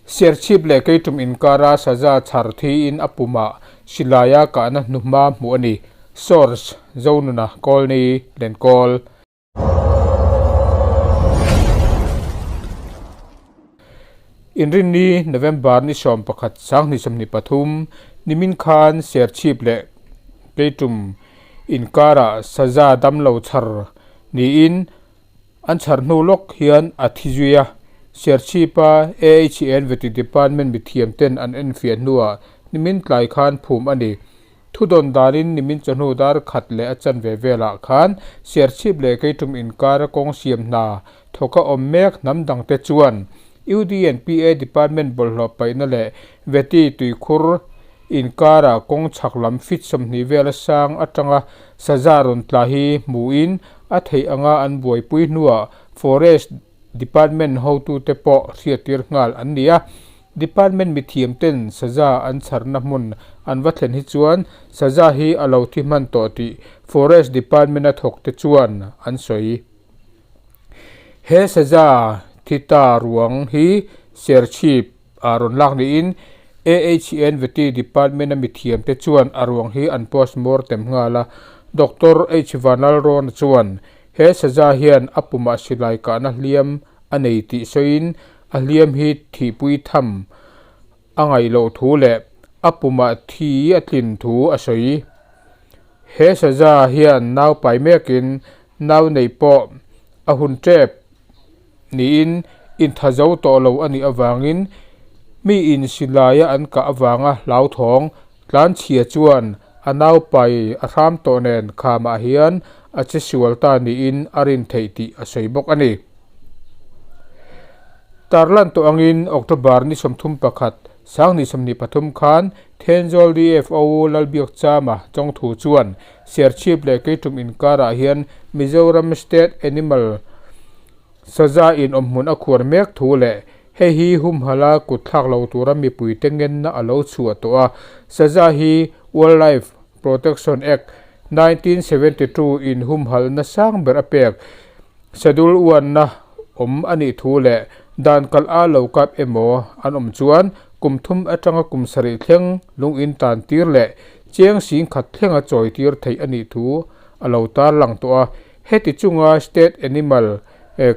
Serchhip leh Keitum inkara saza chhar thiin a pumah silaia kahna hnuhma hmuh a ni. Source, Zonuna Colney, Lenkawl. Inrinni, November ni 11 2023, nimin khan Serchhip leh Keitum inkarah saza damlo chhar niin an chhar hnu lawk hian a thi zui a. Serchhipa AHN Vety Department mithiam ten an enfiah hnuah nimin tlai khan phum a ni. Thudawn danin nimin chawhnu dar khat leh a chanve velah khan Serchhip leh Keitum inkara kawng siam hna thawka awm mek hnam dangte chuan UDNPA Department bawlhhlawh paihna leh Vety tuikhur inkara kawng chhak lam feet 20 vela sang atanga saza rawn tla hi hmuin a theih anga an buaipui hnuah Forest Department hotute pawh hriattir nghal an ni a. Department mithiam ten saza an chharna hmun an va thlen hi chuan saza hi a lo thi hman tawh tih Forest Department a thawk te chuan an sawi. He saza thi ta ruang hi Serchhip ah rawn lak niin AHN Vety Department a mithiam te chuan a ruang hi an postmortem nghal a. Doctor H Vanlalrawna chuan he saza hian a pumah silai kahna hliam a nei tih sawiin a hliam hi thihpui tham a ngaih loh thu leh a pumah thi a tlin thu a sawi. He saza hian nau pai mekin nau neih pawh a hun tep niin intha zo tawh lo a nih avangin mi in silaia an kah avanga hlauthawng tlanchhia chuan a nau pai a hram tawh nen khamah hian a che sual ta niin a rin theih tih a sawi bawk a ni. Tarlan tawh angin October ni 31, 2023 khan Thenzawl DFO Lalbiakchama Chawngthu chuan Serchhip leh Keitum inkarah hian Mizoram State Animal saza in awmhmun a khuar mek thu leh hei hi humhala kut thlak lo tura mipuite ngenna a lo chhuah tawh a. Saza hi Wildlife Protection Act 1972 in humhalna sang ber a pek. Schedule uanna awm a nih thu leh dan kalh a lo kap emaw an awm chuan kum thum atanga kum sarih thleng lung in tan tir leh cheng sing khat thlenga chawi tir theih a nih thu a lo tar lang tawh a. Heti chunga state animal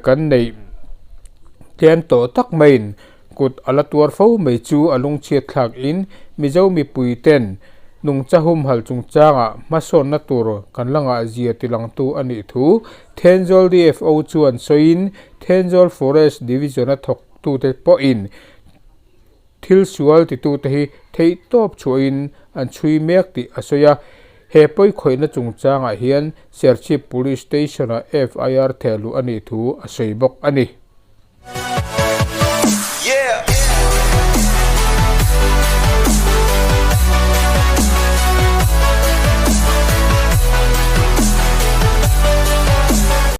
kan neih tlem tawh tak maiin kut a la tuar fo mai chu a lungchhiat thlak in Mizo mipui ten nungcha humhal chungchangah hmasawnna tur kan la ngah zia tilangtu a nih thu Thenzawl DFO chuan sawiin Thenzawl Forest Division a thawktute pawhin thil sual titute hi theihtawp chhuahin an chhui mek tih a sawi a. He pawikhawihna chungchangah hian Serchhip Police Station-ah FIR thehluh a nih thu a sawi bawk a ni.